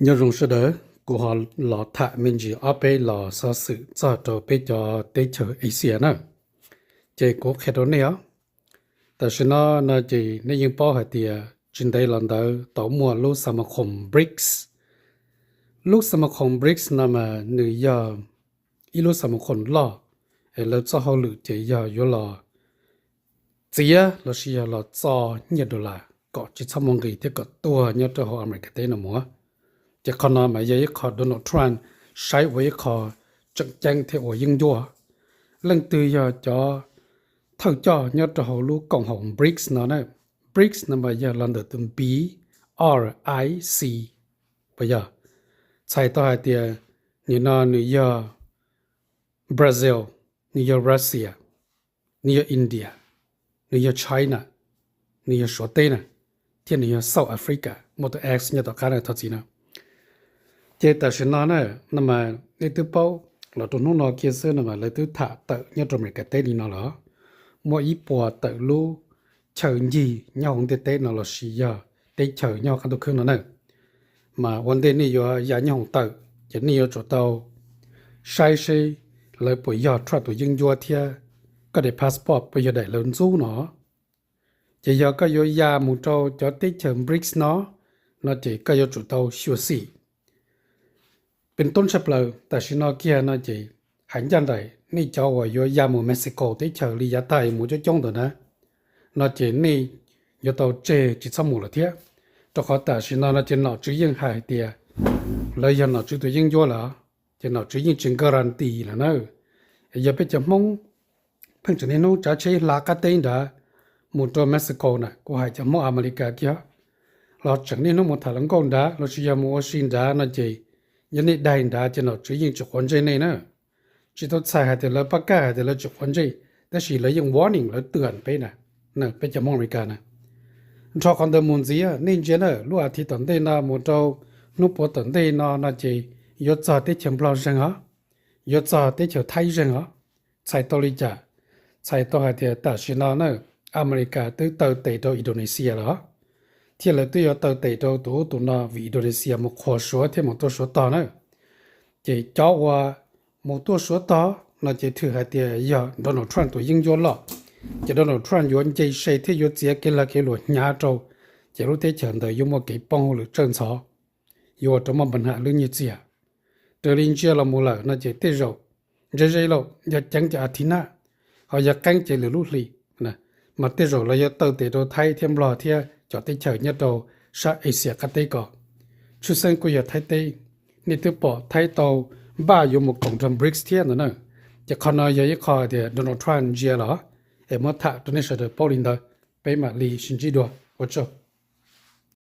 Nyob zoo sawv daws, kuv ho los tham me ntsis ob peb los xov xwm txog rau peb cov teb chaws Asia na. Ces kuv qhia rau nej os, tam sim no no ces nej yeej paub hais tias tsis ntev los ntawd tau muaj lub xav ma khoom BRICS. Lub xav ma khoom BRICS no mas nws yog ib lub xav ma khoom loj, es lawv txoj hauj lwm ces yog yuav los txiav lossis yog los txo nyiaj dollar kom tsis txhob muaj nqis thiab kom tuag nyob rau hauv Amelikas teb no mus. Ces qhov no mas yog ib qho Donald Trump saib ua ib qho tseem ceeb thiab ua yeeb ncuab. Leej twg yog cov thawj coj nyob rau hauv lub koom haum BRICS no na? BRICS no mas yog los ntawm tus B R I C, puas yog? Txhais tau hais tias nim no nws yog Brazil, nws yog Russia, nws yog India, nws yog China, nws yog Suav teb na, thiab nws yog South Africa, muaj tus X nyob tom qab na, thov txim na. Ces tam sim no na, no mas nej twb paub, los rau hnub no kiag xwb no mas lawv twb tham tawm nyob rau Amelikas teb li no lawm. Muaj ib puas tawm lub chaw ncig nyob hauv ntiaj teb no lossis yog teb chaws nyob hauv qab ntuj khwb no na, mas ua ntej nej yuav ya nyob hoom tawm ces nej yuav tsum tau saib seb lawv puas yog Trump tus yeeb ncuab thiab koj daim passport puas yog daim lawv ntxub no. Ces yog koj yuav ya mus rau cov teb chaws BRICS no, no ces koj yuav tsum tau xyuam xim. Peb toob tshaj plaws tam sim no kiag no ces hais ncaj nraim nej cov uas yuav ya mus Mexico teb chaws li yav tag mus coob coob ntawd na, no ces nej yuav tau tseg tsis txhob mus lawm thiab. Rau qhov tam sim no no ces nom tswv yeej hais tias lawv yog nom tswv tus yeeb ncuab lawm, ces nom tswv yeej tsis guarantee lawm na. Yog peb cov Hmoob pheej tseem niaj hnub tsav tsheb hla qab teb nrad mus rau Mexico na, kuv hais cov Hmoob Amelikas kiag, los tseem niaj hnub mus tham hluas nkauj nrad lossis yog mus ua si nrad no ces yog nej daig nrad ces nom tswv yeej tsis quav ntsej nej na. Tsis tau txhais hais tias lawv pab kaj hais tias lawv tsis quav ntsej, tab sis lawv yeej warning, lawv twam peb na, peb cov Hmoob Amelikas na. Nrho qhov ntawd mus ntxiv, nej ntsia na, lub as thiv tom ntej no mus rau hnub puav tom ntej no no ces yuav txog teb chaws Nplog zeeg os, yuav txog teb chaws Thaib zeeg os. Txhais tau li cas? Txhais tau hais tias tam sim no na, Amelikas twb taw tes rau Indonesia lawm, thiab lawv twb yuav taw tes rau tus ub tus no vim Indonesia mus qhuas Suav thiab mus tuaj Suav tog na. Ces cov uas mus tuaj Suav tog no ces thwm hais tias yog Donald Trump tus yeeb ncuab loj, ces Donald Trump yuav nce se thiab yuav txiav kev lag kev luam hnyav rau, ces lub teb chaws ntawd yuav muaj kev poob hauj lwm tsawj ntxhov, yuav ua rau muaj npa ham lub nyiaj txiag. Raws li ntsia los mus lawm no ces tej zaum ze ze lauj, yog ceev ces as thiv nab, ho yog qeeb ces lwm lub hli, mas tej zaum lawv yuav taw tes rau Thaib thiab Nplog thiab cov teb chaws nyob rau sab Asia qab teb ko. Tshwj xeeb kuj yog Thaib teb, nej twb pom Thaib tau npaj yuav mus koom nrog BRICS thiab ntawd na. Ces qhov no yog ib qho tias Donald Trump ntsia los, es muab tham rau nej sawv daws paub li ntawd, peb mam li sib ntsib dua, ua tsaug.